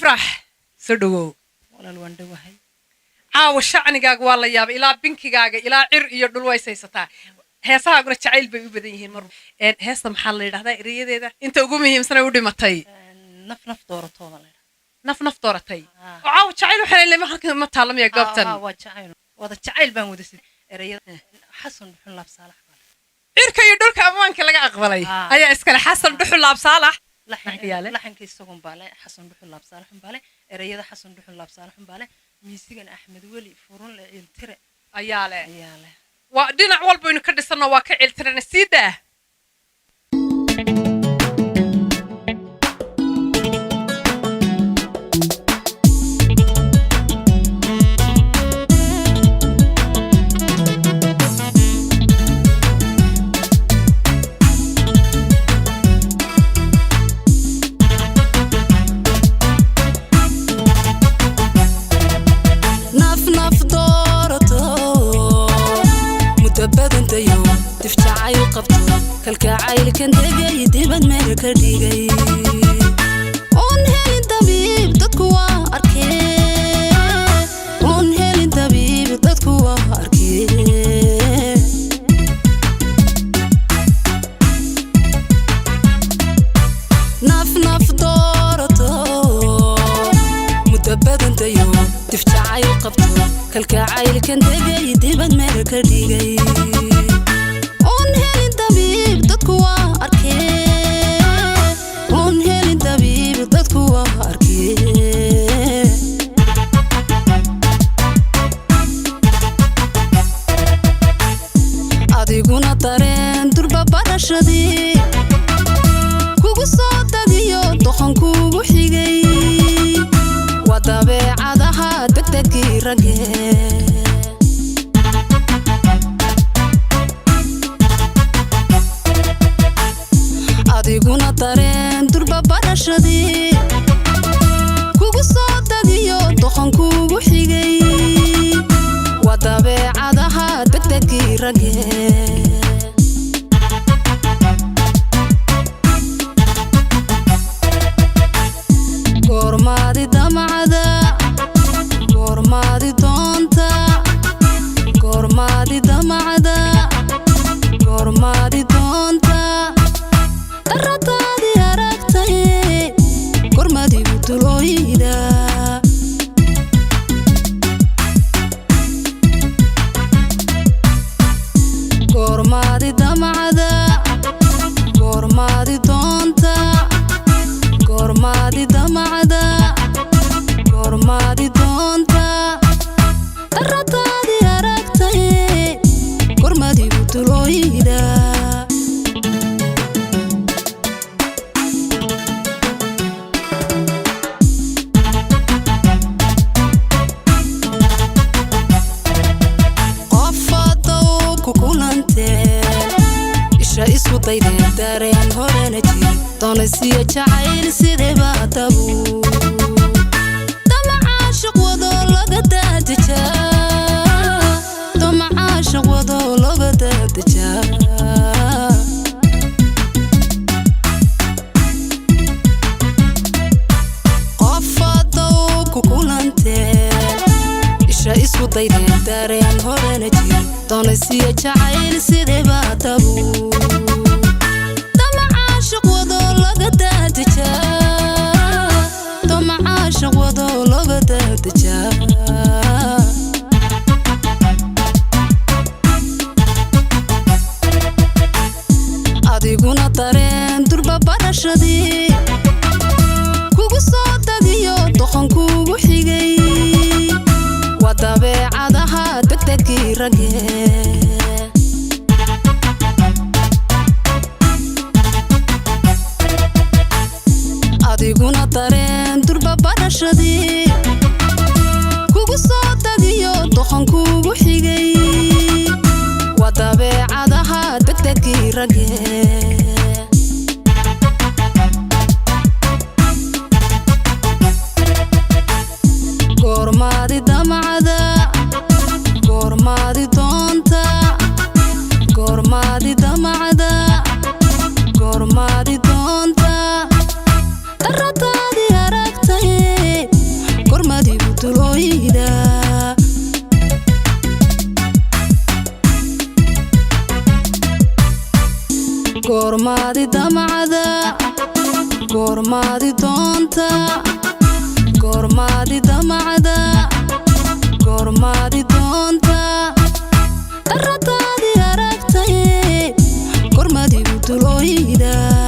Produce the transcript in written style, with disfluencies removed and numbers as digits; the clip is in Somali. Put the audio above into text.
Ifraax, soo dhawow. Walaal, waan dhowahay. Caawa shacnigaaga waa la yaabay, ilaa binkigaaga ilaa cir iyo dhul ways haysataa. Heesahaaguna jacayl bay u badan yihiin. Mar heesta maxaa la yidhahdaa? Ereyadeeda inta ugu muhiimsan ay u dhimatay. Naf naf doorato baa la yidhahdaa. Naf naf dooratay oo caawa jacayl waxaan leeyahay halkan ma taalamaya goobtan. Waa jacayl, wada jacayl baan wada sid. Ereyada Xasan Dhuxul Laab Saalax baa. Cirka iyo dhulka ammaanka laga aqbalay ayaa iskale Xasan Dhuxul Laab Saalax. Laxanka isagun baa le, Xasan Dhuxul Laab Saalax baa le. Ereyada Xasan Dhuxul Laab Saalax baa le. Miisigan Axmed Weli Furunle Ciiltire ayaa leh. Ayaa leh. Waa dhinac walbaynu ka dhisanno, waa ka ciiltirana. Sii daa. Naf naf doorato, muddo badantayo difjacayl qabto, kalkacaylkan degay, dibad meel ka dhigay, oon helin dabiib dadku waa arkee, oon helin dabiib dadku waa arkee. Naf naf doorato, muddo badantayo difjacayl qabto, kalkacaylkan degay, dibad meel ka dhigay, oon helin dabiib dadku waa arkee, oon helin dabiib dadku waa arkee. Adiguna dareen durba barashadii kugu soo dadiyo doqon kugu xigay, waa dabeecadaha degdegii ragge. Adiguna dareen durba barashadii kugu soo dadiyo doqon kugu xigay, waa dabeecadaha degdegii ragge. Goormaadi damacda, goormaadi doonta, goormaadi damacda, goormaadi doonta, daradaadii aragtay, gormadigu dulooyda. Goormaadi damacda, goormaadi doonta, goormaadi damacda, goormaadi doonta, daradaadii aragtay, gormadigu dulooyda. Qofadow ku kulanteen, isha isku daydeen, dareen horena jir, doonaysiyo jacayl sideba dabu damacaashiq wado laga daadejaa, damacaashiq wado laga daadejaa. Qofadow ku kulanteen, isha isku daydeen, dareen horena jir, doonaysiyo jacayl sideba dabu damacaashiq wado laga daadejaa, damacaashiq wado laga daadejaa. Adiguna dareen durba barashadii kugu soo dadiyo doqon kugu xigay, waa dabeecadaha degdegii ragge. Adiguna dareen durba barashadii kugu soo dadiyo doqon kugu xigay, waa dabeecadaha degdegii ragge. Goormaadi damacda, goormaadi doonta, goormaadi damacda, goormaadi doonta, daradaadii aragtay. Goormaadi damacda, goormaadi doonta, goormaadi damacda, goormaadi doonta, daradaadi aragtay, gormadigu dulooyda.